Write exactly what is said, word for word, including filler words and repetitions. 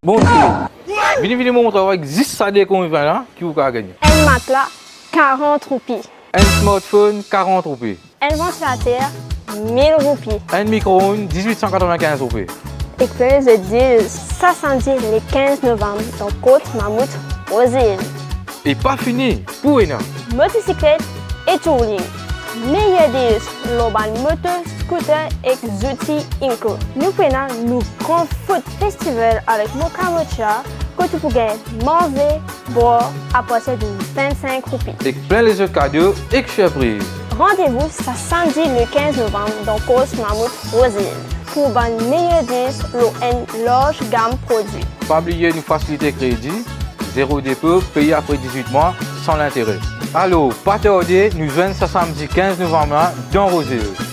Bonzour. Vini, vini, mo montre ou zis sa de konbien la ki ou kav gagne. Enn matla, karant roupi. Enn smartphone, karant roupi. Enn vantilater, mil roupi. Enn mikro-ond, diz-wit san katrovin-kinz roupi. Ek plin lezot deals, sa samdi le kinz novam dan Courts Mammouth Rose Hill. E pa fini, pou ena motosiklet e touring. Meyer deals lor bann moto, scooter ek zouti Inco. Nou pou ena nou gran food festival avek Mocha Mocha, kot ou pou gagn manze, bwar apartir de vinn-sink roupi. Ek plin lezot kado ek sirpriz. Randevou sa samdi le kinz novam dan Courts Mammouth Rose Hill pou bann meyer deals lor enn larz gam prodwi. Pa bliye nou fasilite kredi, zero depo, peye apre diz-wit mwa, san lintere. Alor, pa tarde, nou zwenn sa samdi kinz novam la dan Rose Hill.